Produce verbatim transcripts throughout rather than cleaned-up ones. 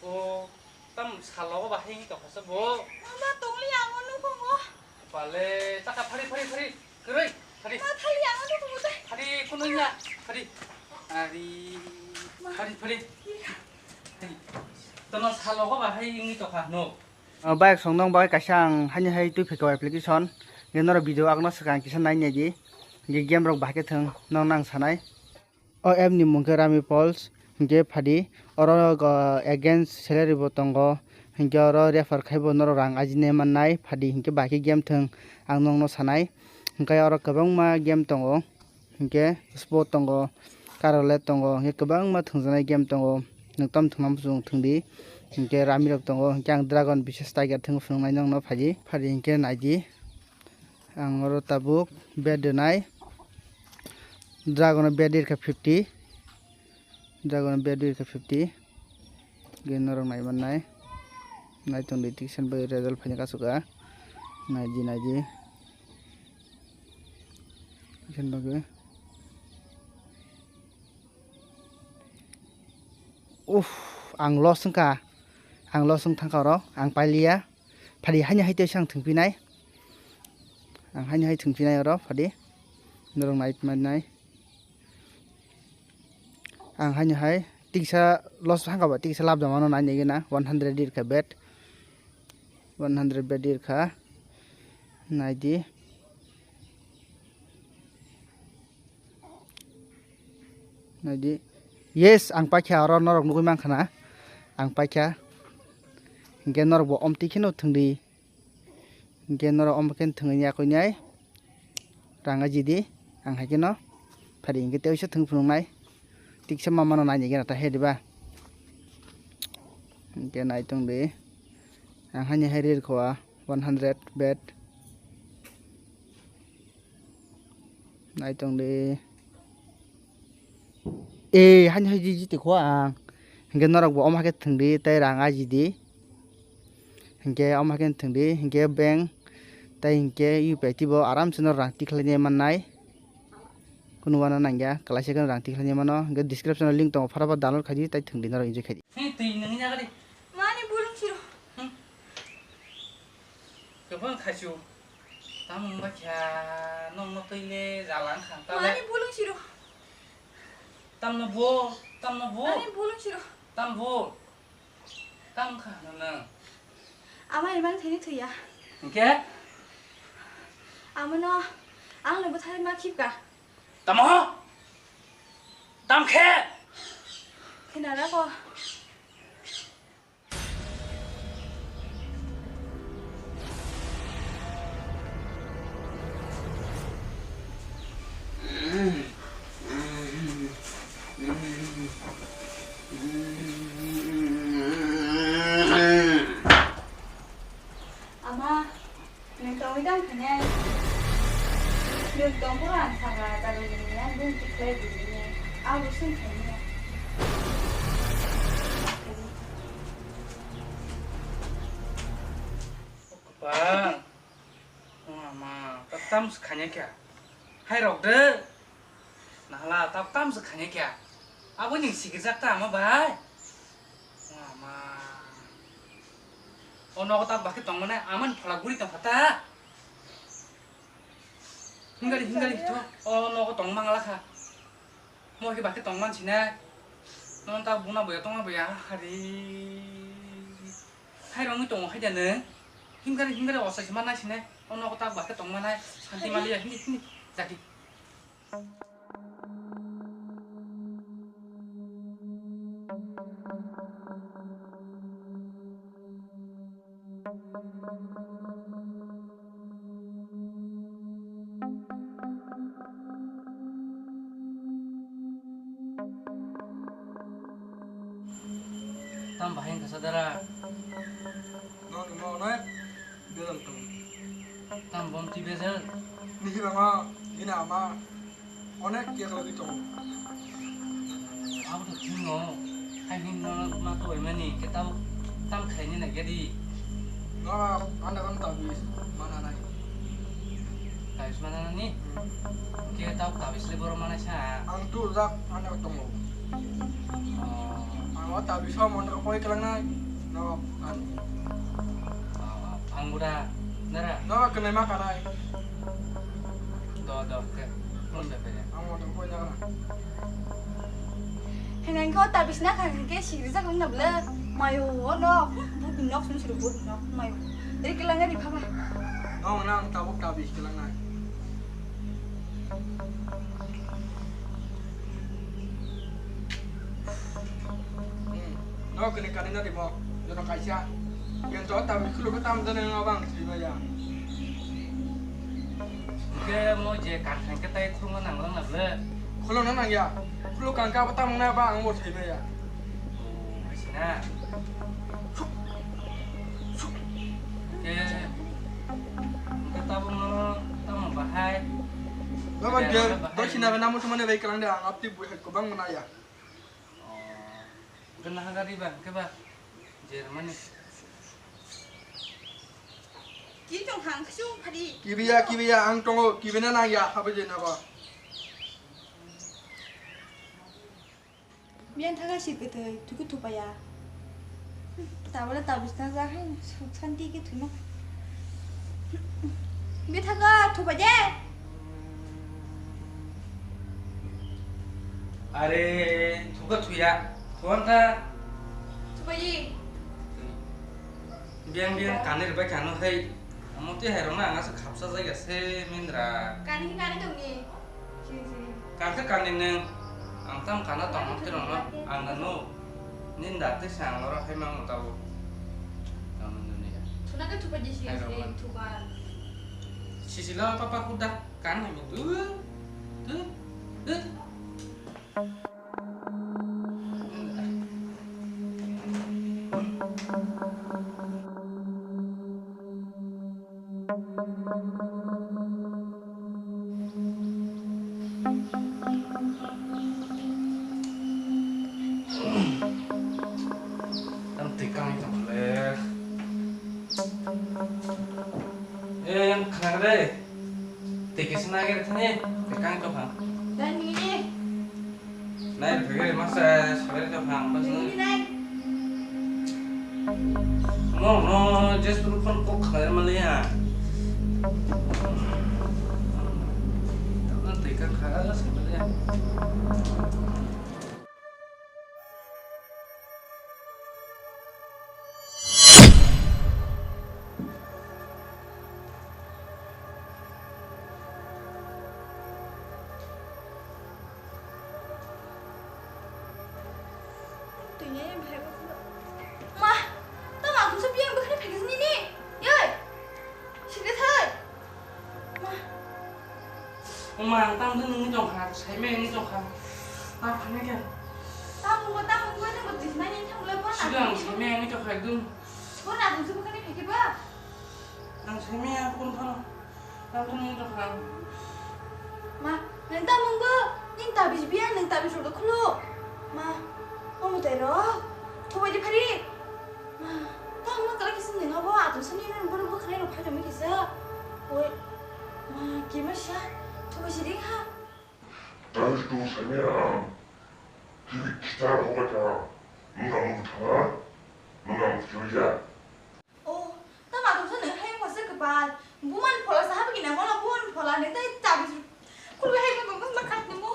O, tam salogo ba hini tokha se bo. Mama, tongli ang o nukhungo. Pale, taka phari, phari, phari. Kwrwi, phari. Ma, thali ang o nukhungo tei. Phari, kununya, phari. Ari, phari, phari. Tono salogo ba hai hini tokha no. O, bike song nong bai kaisa ang hani hai twi phekha application. Ge norok video agno swkang kisa nai nai di. Ge game rok bahai khe thwng nong nang sanai. O app ni mung khe Rami Pulse, hinkhe phadi oro, uh, against salary bo tongo, hinkhe oro refer khai bo norok rang ajinai mannai, phadi hinkhe bahai khe game thwng ang nokno sanai, hinkhe oro kwbangma game tongo, hinkhe sport tongo, car rally tongo, hinkhe kwbangma thwngjaknai game tongo, nwng tam thwngma muchung thwngdi, hinkhe Rami rok tongo, hinkhe ang Dragon bishes Tiger thwng phunuknai nokno phadi, phadi hinkhe naidi. Ang oro tabuk bet rwnai. Dragon o bet rikha fifty. Dragon o bet rikha fifty. Ge norok nai mannai. Nai tongdi, tiksen bai result phaina kasu ka. Naidi, naidi. Tiksen bagwi. Uff, ang loss wngkha. Ang loss wng thangkha oro. Ang pailiya. Phadi haino hai tei sang thwngpinai. Ang haino hai thwngpinai oro phadi. Norok nai manai. Ang haino hai tiksa loss thangkha ba tiksa lab jamano nai nai gana one hundred dirkha bet. One hundred bet dirkha. Naidi. Naidi. Yes, ang paikha oro norok nugui mankha na. Ang paikha. Hinkhe norok bo omtwi kheno thwngdi. Hinkhe norok omo khe thwngwi yakuinai. Rang ajidi. Ang hai kheno. Phari hinkhe tei oisa thwng phunuknai. Tiksa mamano naini gena ta he diba. Hinkhe nai tongdi. Ang haini hai rir khoa one hundred bet. Nai tongdi. E, hani hai jiti kho ang. Hinkhe norok bo omo hai khe thwngdi tei rang ajidi. Hinkhe omo hai khe thwngdi, hinkhe bank tei hinkhe U P I T bo aram se no rang tikhlai mannai. Kunu wana nangya, kwlaisa khe rang tikhlai mano. Hinkhe description o link tongo, phara phara download khaidi tei thwngdi norok enjoy khaidi. Hi, twi nungya gari. Mani bulung siro. Hmm. Kwbang khaisu. Tamo wngba kha nokno twi le jala wngkha ta le. Mani bulung siro. Tamno bo, tamno bo. Mani bulung siro. Tam bo. Tam kha no nang. Ama imang thini thuya. Hinkhe? Amano ang no bwthai ma khipka. Tamo? Tam khe? Khinara ko. Ama, nwng tongwi tang khainai? Nwng tong phuru ang sakha, jagani nini ang bini tikhlai bini. Abo swng khainai. Kwpal. Mama, ta tam se khanya kya? Hai rok de. Nahala, ta tam se khanya kya? Abo ning sikirjak ta ama bai. Mama. O nogo ta bakhe tong mane, ama ni phala guri tong kha ta. Hingari, hingari, to. O nogo tong mangala kha. Mo khe bakhe tong man sinai. Nono ta buna boya tongma boya hari. Hai rongwi tongo hai da nwng. Himgari himgari osai se manai sinai. O nogo ta bakhe tong manai. Santi maliya hini hini. Jati. Tam bahai wngkha sa dara? Nokni mo onek bejal tongo. Tam bom twi bejal? Nini bama, nini ama, onek kek lagwi tongo. Abo to thwino, hai hwnwi nono ma tubuimani, khe tabuk tam khlaini na gedi? Nono ano khe tabuk mana nai. Tabuk mana nani? Hmm. Khe tabuk tabuk sle borok manai sa? Ang tu jak ano tongo. Oh. Ang o tabi so mon rok poi kelang nai. No, ang. Ang buda, nara. No, kenai ma kanai. Do, do, ke. Mon da pe. Ang mon rok poi na kana. Hengang ko tabi sna kha ke siri sa kong na bla. Mayo, no. But nok sun suru but nok. Mayo. Ri kelang nai di phama. No, nang tabuk tabi kelang nai. Hmm. No kini kani na dimo. Jono kaisa. Yang to tam khulu ko tam jane no bang si ba ya. Ke mo je kan kan ke tai khulu nang lang na ble. Khulu na nang ya. Khulu kan ka tam na ba ang mo si ba ya. Oh, sina. Ke, ke tabung no, tamo bahai. Baba, dia, dia bahai. Doi sina na mo tumane bai kelang dia, ang apti bui hai ko bang mana ya. Oh, kena hagari bang, ke ba, Germany. Ki tong hang, ksu phari. Kibiya, kibiya, ang tongo, kibina nang ya, habai je na ba. Biyang thaga si kwtwi, thwkhe thupaya. Tabole tabis na ja hai, suk santi khe thwino. Bi thaga thupa je. Are, thuka thuya, thuan ta. Thupa yi. Biyang biyang kanir bai kano hai. Amo twi hai rok na ang asa khapsa jai ga se mindra. Kani kani tongni. Sini, sini. Kangkhe kangni nwng, ang tam kana tongma tirokno ang nano ninda tei se ang oro hai mangno tabuk. Tamo dunia. Thuna khe thupa di sini, hai sini, rok man. Thupa. Sisilo papa kuda kan hai tu. Tu. Tu. Tam tikang tong le. Eh, yang kena re. Tiki sena agar thani, tekang to phang. Dan ni. Nai, bhagari masa salai to phang, bas ni. Ni nai. No, no, just pun pun kok khalai maliya. Tekang kha, salai ya. Ma, tamo ang tungsa biyang bwkhani phaikha nini? Yoi! Sikre thai! Ma. Oma, ang tamo wngwi tongkha, saimaya wngwi tongkha. Ta phaikha. Tamo wngkha, tamo wngkha, nang bo twi sinai ni thang le, bo na. Sigang saimaya wngwi tongkha ekdom. Bo na tungsa bwkhani phaikha ba? Ang saimaya, kun phano. Ang phano wngwi tongkha. Ma, nang tamo wngbo? Nini tabis biya, nang tabis rok khulu. Ma, omo tei rok. Thubai di phari. Ma, tamo wngkha kisa nini abo, ato sani nang bono bwkhwnai rok phaitongwi kisa. Oi, ma, kima sa, thubai si ring ha. Tabis tong saimaya. Kibi kitar hoga ta. Nung ang thanga. Nung ang thanga. Oh, tamo tongsa nung hai wngkha se kwpal. Bumani phola sa habwi kina mono bumani phola nung tei tabis. Khulwi hai wngkha bumani ma khatni mo.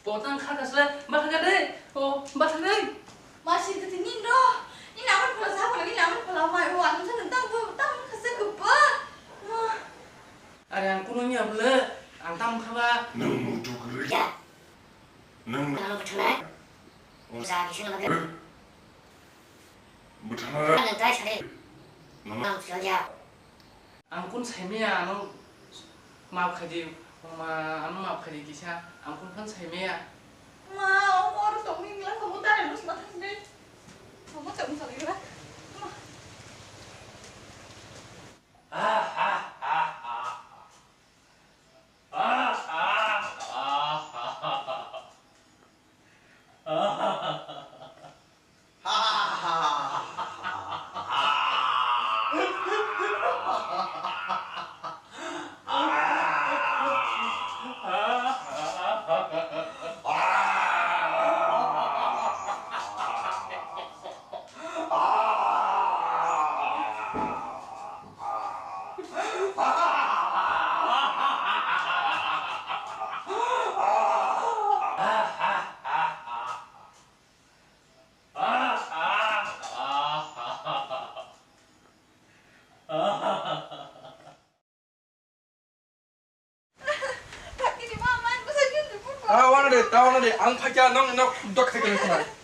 Potang kha kasle bathang de. O bathang de. Ma sir kwthwi nin ro. Ni namani phola sa habwi ni namani phola mai o ang tongsa nung tamo tamo wngkha se kwpal. Ma. Are ang kuno ni abole ang tamo kha ba. Nung mutu kwrwi. Nung. Nang bwthana. Jaga kisa nang. Bwthana. Nang tai sari. Nang. Nang sari. Ang kun saimaya ano maaf khaidi, ma ano maaf khaidi kisa, ang kun phan saimaya. Ma, o mor tongni ngla kamu tare nus mathang de. Kamu tong sari la. Ma. Ta wana de, ta wana de, ang phaikya nong no dok khai kene khna.